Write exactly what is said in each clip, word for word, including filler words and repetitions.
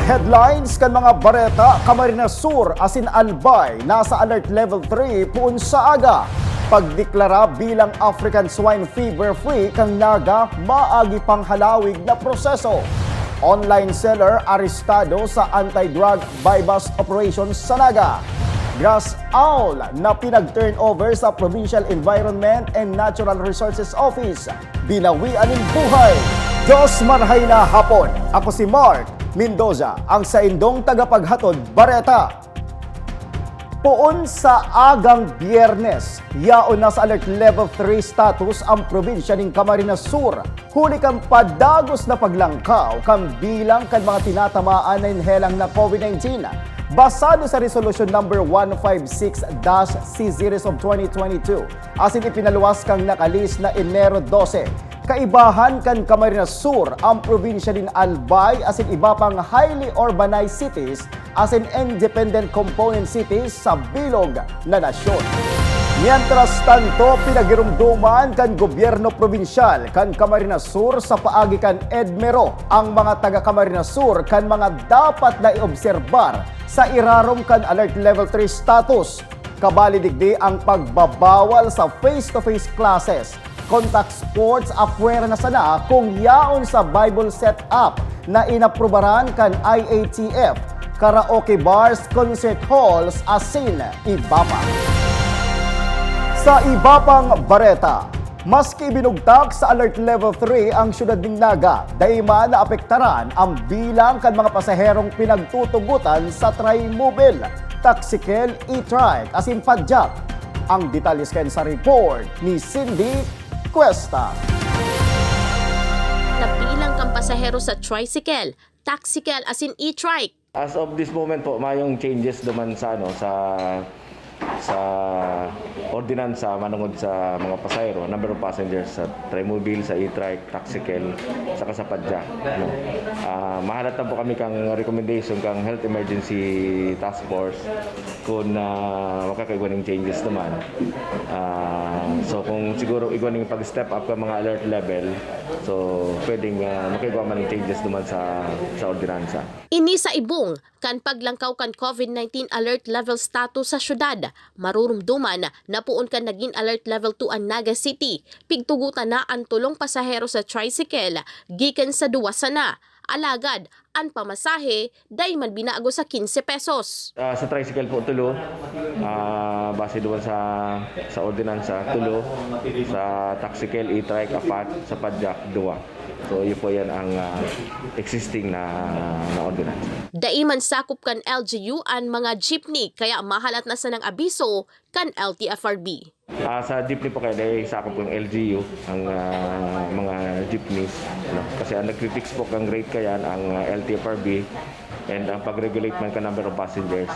Headlines kan mga bareta: Camarines Sur asin Albay nasa Alert Level three poon sa aga. Pagdeklara bilang African Swine Fever Free kan Naga, maagi pang halawig na proseso. Online seller arestado sa anti-drug buy-bust operation sa Naga. Grass owl na pinag-turnover sa Provincial Environment and Natural Resources Office, binawian nin buhay. Diyos marhay na hapon. Ako si Mark Mendoza, ang saindong tagapaghatod bareta. Poon sa agang Biyernes, yaon na sa Alert Level three status ang probinsya nin Camarines Sur, huli kan padagos na paglangkaw kan bilang kan mga tinatamaan nin helang na COVID nineteen. Basado sa Resolusyon Number one five six dash C series of twenty twenty-two, asin ipinaluwas kan nakalihis na Enero dose, kaibahan kan Camarines Sur, ang probinsya nin Albay asin iba pang highly urbanized cities asin independent component cities sa bilog na nasyon. Mientras tanto, pinagirumdoman kan gobyerno probinsyal kan Camarines Sur sa paagi kan EDMERO ang mga taga Camarines Sur kan mga dapat na iobserbar sa irarom kan Alert Level three status. Kabali digdi ang pagbabawal sa face-to-face classes, contact sports apwera na sana kung yaon sa Bible setup na inaprubaran kan I A T F, karaoke bars, concert halls, asin iba pa. Sa iba pang bareta, maski ibinugtak sa Alert Level three ang siyudad nin Naga, dai man naapektaran ang bilang kan mga pasaherong pinagtutugotan sa Trimobile, Taxikel, e-trike, asin padyak. Ang detalye sa report ni Cindy Cuesta. Nabilang kan pasahero sa tricycle, taxikel asin e-trike. As of this moment po, mayong changes duman sa ano sa sa ordinansa manungod sa mga pasahero, number of passengers sa Trimobile, sa e-trike, taxikel, saka sa padyak. No? Ah, mahalat lang po kami kang recommendation kang Health Emergency Task Force kung uh, makakaigwa ng changes naman. Uh, so kung siguro igwa ng pag-step up ka mga alert level, so pwedeng uh, makaigwa man ng changes naman sa, sa ordinansa. Ini sa ibong, kan paglangkaw kan COVID nineteen alert level status sa syudad, marurumduman na poon kan nagin alert level two an Naga City, pigtugutan na an tolong pasahero sa tricycle gikan sa duwa sana. Alagad, an pamasahe dai man binago sa quince pesos. Ah, sa tricycle po, tulo. Ah, base doon sa sa ordinansa, tulo. Sa taxikel, e-trike, apat. Sa padyak, duwa. So, yun po yan ang ah, existing na, na ordinansa. Dai man sakop kan L G U an mga jeepney, kaya mahalat na sanang abiso kan L T F R B. Ah, sa jeepney po kaya dahil sakop ng L G U ang ah, mga jeepneys. Ano? Kasi ang nagfifix po ng rate kaya ang ah, L T F R B and ang pag-regulate man ka number of passengers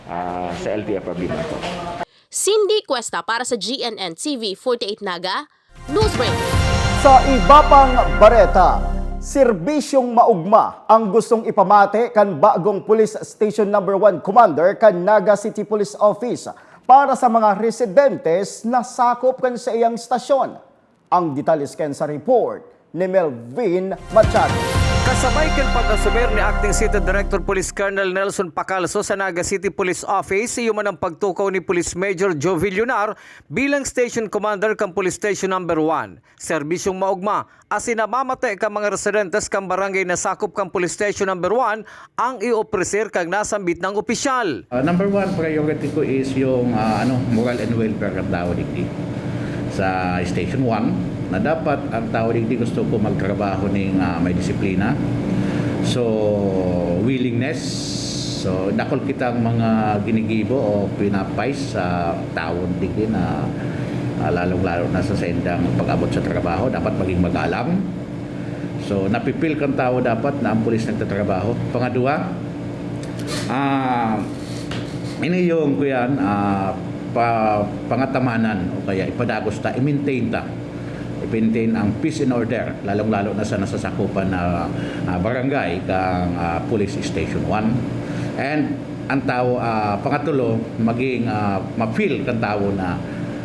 ah, sa L T F R B man po. Cindy Cuesta para sa G N N T V forty-eight Naga, Newsbreak. Sa iba pang bareta, serbisyong maugma ang gustong ipamate kan bagong Police Station Number One Commander kan Naga City Police Office para sa mga residentes na sakop kan saiyang istasyon. Ang detalye kan sa report ni Melvin Machado. Kasabay kan pag-asumer ni Acting City Director Police Colonel Nelson Pacalso sa Naga City Police Office, iyo man ang pagtukaw ni Police Major Joe Villunar bilang Station Commander kan Police Station Number One. Serbisyong maugma asin namamate kan mga residentes kan barangay na sakop kan Police Station Number One ang iopreser kan nasambit na opisyal. Ah, number one priority ko is yung ah, ano, moral and welfare ng tao digdi sa Station one, na dapat ang tao digdi gusto ko magtrabaho ning ah, may disiplina. So, willingness. So, dakul kitang mga ginigibo o pinapais sa tao digdi na ah, lalong-lalo na sa saindang pag-abot sa trabaho, dapat maging magalang. So, napipil kan tao dapat na ang pulis nagtatrabaho. Pangadwa, ah, ini yung kuyan, ah, pa, pangatamanan o kaya ipadagos ta, i-maintain ta. I-maintain ang peace and order, lalong-lalo na sa nasasakupan na ah, barangay kang ah, Police Station one. And ang tao, ah, pangatulo, maging ah, ma-feel kan tao na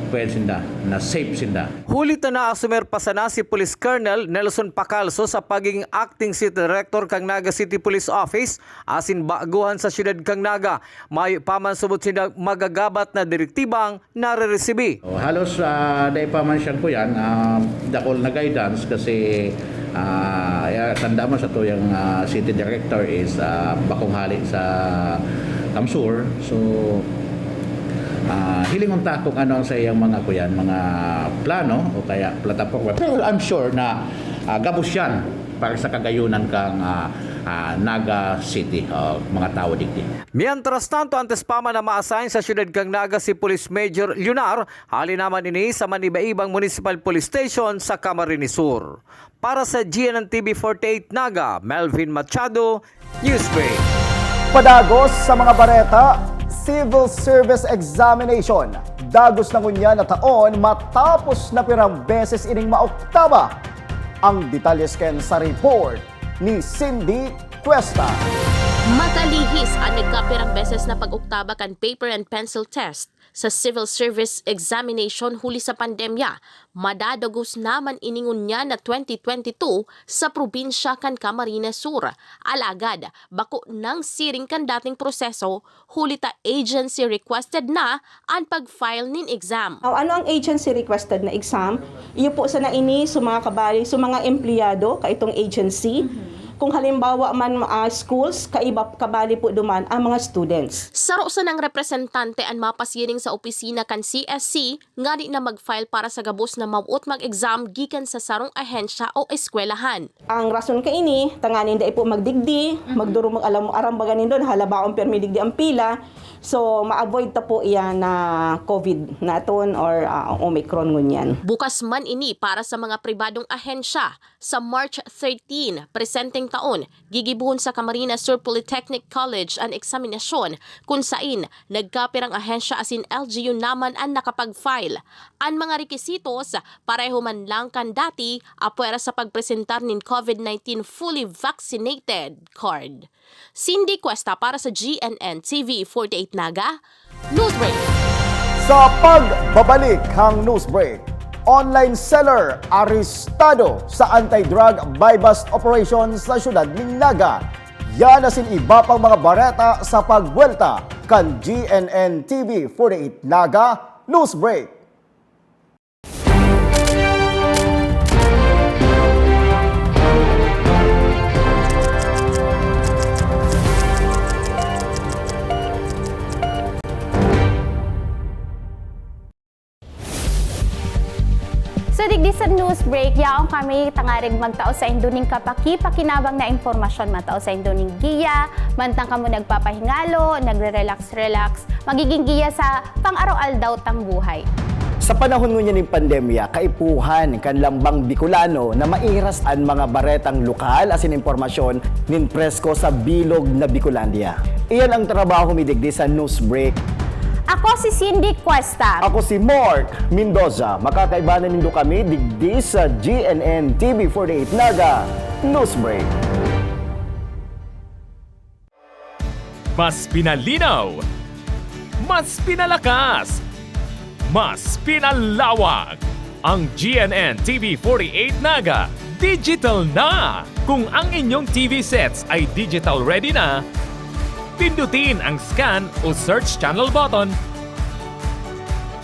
Pwede sinda, na safe sinda. Huli ta naasumer pa sana si Police Colonel Nelson Pacalso sa pagiging acting city director kan Naga City Police Office asin baguhan sa siyudad kan Naga. Mayo pa man subot sinda magagabat na direktibang nareresibi. O, halos ah, dai pa man siyang kuyan, ah, dakul na guidance kasi ah, ya, tanda mo sa tuyang ah, city director is ah, bakong hali sa CamSur. So, ah, hilingon ta kung ano ang sa iyang mga kuyan, mga plano o kaya plataporma. Pero I'm sure na ah, gabos yan para sa kagayunan kang ah, ah, Naga City o mga tawo digdi. Mientras tanto, antes pa man na ma-assign sa siyudad kan Naga si Police Major Leonar, hali naman ini sa man iba-ibang municipal police station sa Camarines Sur. Para sa G N N T V forty-eight Naga, Melvin Machado, Newsbreak. Padagos sa mga bareta, Civil Service Examination. Dagos na ngunyan na taon matapos na pirang beses ining maoktaba. Ang detalye sken sa report ni Cindy Cuesta. Makalihis an nagkapirang beses na pag-oktaba kan paper and pencil test sa civil service examination huli sa pandemya. Madadagos naman ini ngunyan na twenty twenty-two sa probinsya kan Camarines Sur. Alagad, bako nang siring kan dating proseso, huli ta agency requested na an pag-file nin exam. Aw, ano ang agency requested na exam? Iyo po sana ini sa mga kabali, sa mga empleyado kaitong agency. Kung halimbawa man ah, schools, kaiba, kabali po duman ang mga students. Saro sanang representante an mapasiring sa opisina kan C S C ngani na mag-file para sa gabos na mawot mag-exam gikan sa sarong ahensya o eskwelahan. Ang rason kaini, tanganing dai po magdigdi, magdurog mag-alam, aram baga nindo, halabaon pirmi digdi ang pila. So, ma-avoid ta po iyan na COVID naton or ah, Omicron ngunyan. Bukas man ini para sa mga pribadong ahensya. Sa March thirteen, presenteng taon, gigibohon sa Camarines Sur Polytechnic College an eksaminasyon, kun sain nagkapirang ahensya asin L G U naman an nakapag-file. An mga rekisitos, pareho man lang kan dati, apwera sa pagpresentar nin COVID nineteen fully vaccinated card. Cindy Cuesta para sa G N N T V forty-eight Naga, Newsbreak. Sa pagbabalik kan Newsbreak, online seller arestado sa anti-drug buy-bust operation sa siyudad nin Naga. Yan asin iba pang mga bareta sa pagbuwelta kan G N N T V forty-eight Naga Newsbreak. So digdi sa news break, yaon kami tangarig magtao saindo nin kapakipakinabang na impormasyon, magtao saindo nin giya, mantang kamo nagpapahingalo, nagre-relax-relax, magiging giya sa pang-araw-aldaw tang buhay. Sa panahon ngunyan nin pandemya, kaipuhan kan lambang Bicolano na maihiras an mga baretang lokal asin impormasyon nin presko sa bilog na Bicolandia. Iyan ang trabaho mi digdi sa news break. Ako si Cindy Cuesta. Ako si Mark Mendoza. Makakaibanan nindo kami digdi sa G N N T V forty-eight Naga News Break. Mas pinalinaw, mas pinalakas, mas pinalawak. Ang G N N T V forty-eight Naga digital na! Kung ang inyong T V sets ay digital ready na, pindutin ang scan o search channel button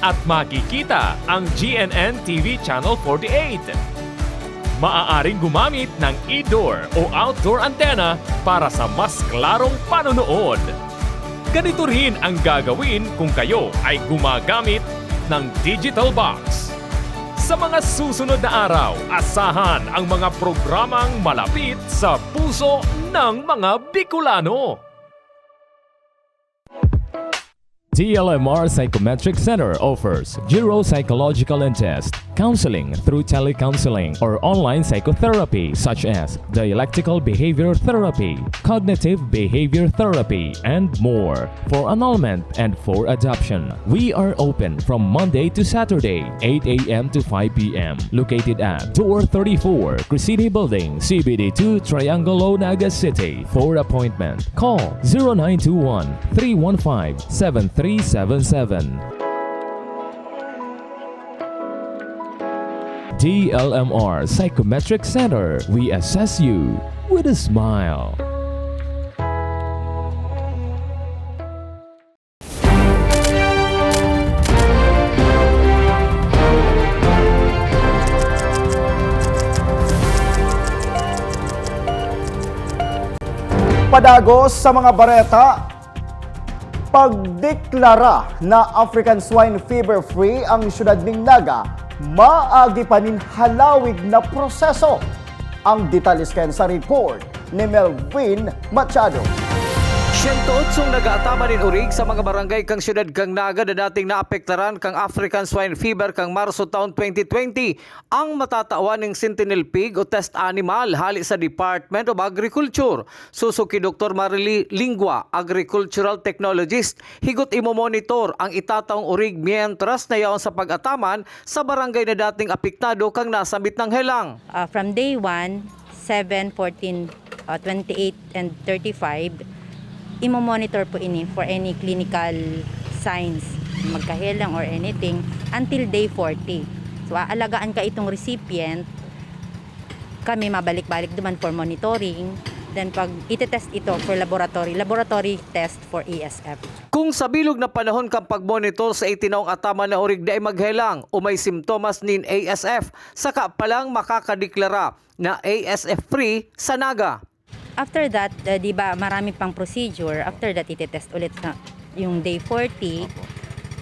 at makikita ang G N N T V Channel forty-eight. Maaaring gumamit ng indoor o outdoor antenna para sa mas klarong panonood. Ganito rin ang gagawin kung kayo ay gumagamit ng digital box. Sa mga susunod na araw, asahan ang mga programang malapit sa puso ng mga Bicolano. T L M R Psychometric Center offers neuropsychological and test counseling through telecounseling or online psychotherapy such as dialectical behavior therapy, cognitive behavior therapy, and more. For annulment and for adoption, we are open from Monday to Saturday, eight a.m. to five p.m. Located at two thirty-four Cresini Building, C B D two, Triangulo, Naga City. For appointment, call zero nine two one, three one five, seven three seven seven. D L M R Psychometric Center, we assess you with a smile. Padagos sa mga bareta, pagdeklara na African Swine Fever Free ang siyudad ning Naga, maagi pa nin halawig na proseso. Ang detalles kan sa report ni Melvin Machado. Siyento otsong nagaataman nin orig sa mga barangay kan siyudad kan Naga na dating naapektaran kan African Swine Fever kan Marso taon twenty twenty. Ang matatawan ning Sentinel Pig o test animal hali sa Department of Agriculture, susog ki Doktor Marily Lingua, agricultural technologist. Higot imomonitor ang itataong orig mientras na yaon sa pag-ataman sa barangay na dating apektado kan nasambit na helang. Ah, from day one, seven, fourteen, ah, twenty-eight, and thirty-five, imo-monitor po ini for any clinical signs, magkahelang or anything, until day forty. So, aalagaan ka itong recipient, kami mabalik-balik duman for monitoring. Then, pag itetest ito for laboratory, laboratory test for A S F. Kung sa bilog na panahon kan pagmonitor sa itinaong ataman na orig dai maghelang o may simptomas nin A S F, saka pa lang makakadeklara na A S F free sa Naga. After that, ah, di ba, marami pang procedure. After that, itetest ulit sa yung day forty. Opo.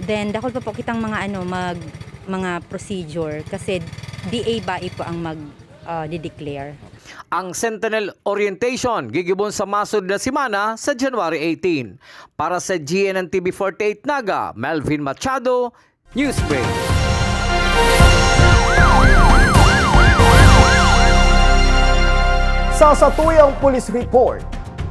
Then, dakul pa po kitang mga, ano, mag-, mga procedure kasi D A bai po ang mag, ah, di-declare. Ang Sentinel Orientation gigibon sa masunod na semana sa January eighteen. Para sa G N N T V forty-eight Naga, Melvin Machado, Newsbreak. Sa satuyang police report,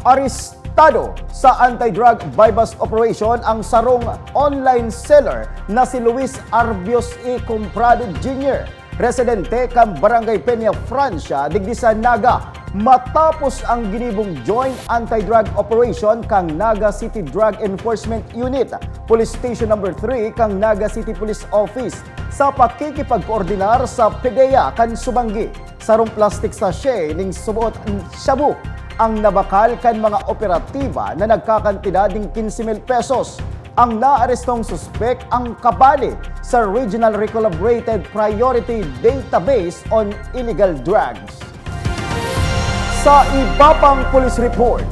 arestado sa anti-drug buy-bust operation ang sarong online seller na si Luis Arbios E. Comprado Junior, residente kan Barangay Peña Francia, digdi sa Naga, matapos ang ginibong joint anti-drug operation kan Naga City Drug Enforcement Unit, Police Station Number three kan Naga City Police Office, sa pakikipagkoordinar sa PDEA kan Subangi. Sarong plastic sachet ning suboot shabu ang nabakal kan mga operatiba na nagkakantidad ning quince mil pesos. Ang naarestong suspek ang kabali sa Regional Recalibrated Priority Database on Illegal Drugs. Sa iba pang police report,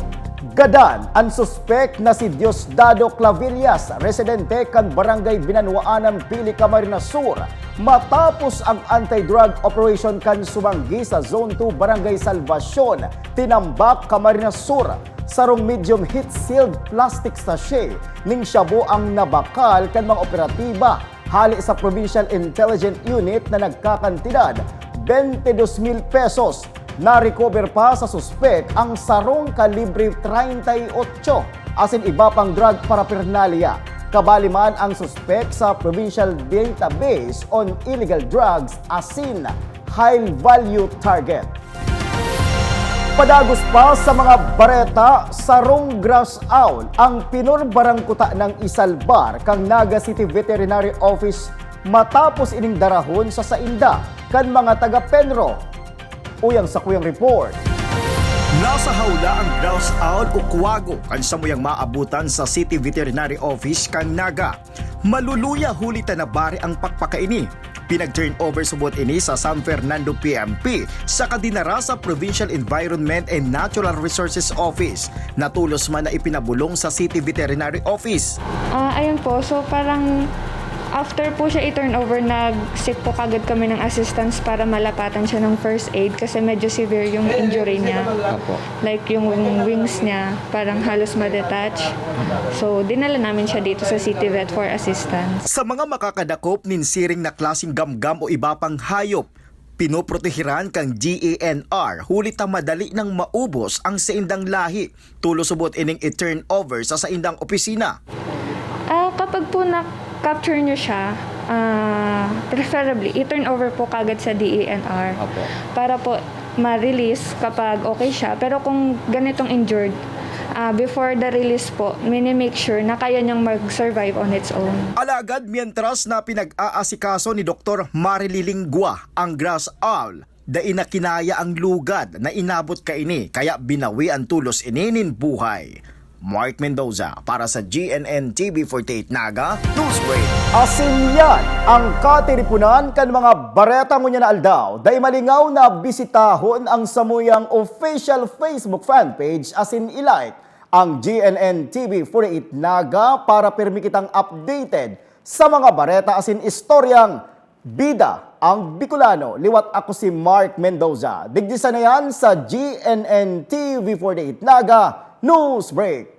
gadan an suspek na si Diosdado Clavillas, residente kan Barangay Binanwaanan, Pili, Camarines Sur, matapos ang anti-drug operation kan Subangi sa Zone two, Barangay Salvacion, Tinambac, Camarines Sur. Sarong medium heat-sealed plastic sachet ning shabu ang nabakal kan mga operatiba hale sa Provincial Intelligence Unit na nagkakantidad twenty-two mil pesos. Na-recover pa sa suspek ang sarong kalibre treinta y ocho asin iba pang drug paraphernalia. Kabali man ang suspek sa Provincial Database on Illegal Drugs asin High Value Target. Padagos pa sa mga bareta, sarong grass owl ang pinurbarang kuta nang isalbar kan Naga City Veterinary Office matapos ining darahon sa sainda kan mga taga Penro. Uyang sakuyang report. Nasa hawla ang grouse owl o kwago kan samuyang maabutan sa City Veterinary Office kan Naga. Maluluya huli ta nabari ang pakpakaini. Pinag-turnover subot ini sa San Fernando P N P saka dinara sa Provincial Environment and Natural Resources Office. Natolos man na ipinabulong sa City Veterinary Office. Ah, ayun po. So, parang after po siya i-turn over, nag-seek po kagad kami ng assistance para malapatan siya ng first aid kasi medyo severe yung injury niya. Opo. Like yung wings niya, parang halos ma-detach. So, dinala namin siya dito sa City Vet for assistance. Sa mga makakadakop nin siring na klaseng gamgam o iba pang hayop, pinoprotehiran kan G E N R huli ta madali nang maubos ang saindang lahi. Tolos subot ining i-turn over sa saindang opisina. Ah, kapag po na-capture nyo siya, ah, preferably, i-turn over po kagad sa D E N R. Opo. Para po ma-release kapag okay siya. Pero kung ganitong injured, Ah, before the release po, mini-make sure na kaya niyang mag-survive on its own. Alagad mientras na pinag-aasikaso ni Doktor Marily Lingua ang grass owl, dai na kinaya ang lugad na inabot kaini kaya binawian tolos ini nin buhay. Mark Mendoza para sa G N N T V forty-eight Naga Newsbreak. Asin yan ang katiripunan kan mga bareta ngunyan na aldaw. Dai malingaw na bisitahon ang samuyang official Facebook fan page asin i-like ang G N N T V forty-eight Naga para pirmi kitang updated sa mga bareta asin istoryang bida ang Bicolano. Liwat ako si Mark Mendoza. Digdi sana yan sa G N N T V forty-eight Naga Newsbreak.